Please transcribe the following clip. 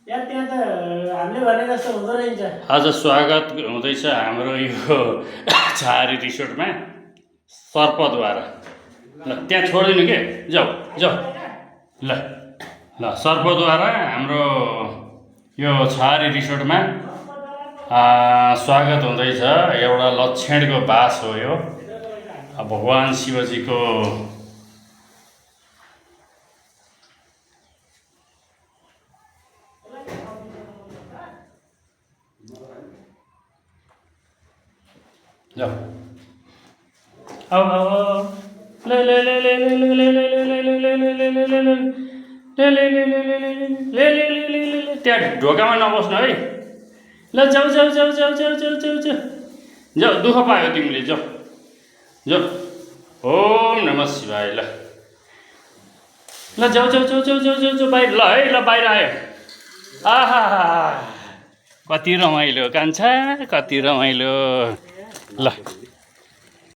यार त्यहाँ त हामीले भने जस्तो हुँदो रहेछ। आज स्वागत हुँदैछ हाम्रो यो छहारी रिसोर्टमा सर्पद्वारा। ल त्यहाँ छोडिदिनु के, जाऊ जाऊ। ल ल सर्पद्वारा हाम्रो यो छहारी रिसोर्टमा स्वागत हुँदैछ। एउटा लक्षणको बास हो यो। भगवान् शिवजीको जाऊ। अब ले ले ले ले ले ले ले ले ले ले ले ले ले ले ले ले त्यहाँ ढोकामा नबस्नु है। ल जाऊ जाऊ जाऊ जाऊ जाऊ जाऊ जाऊ जाऊ जाऊ। दुःख पायो तिमीले, जाऊ जाऊ। ओम नमः शिवाय। ल ल जाऊ जाऊ जाऊ जाऊ जाऊ जाऊ जाऊ बाहिर। ल है, ल बाहिर आयो। आहा कति रमाइलो कान्छा, कति रमाइलो। ल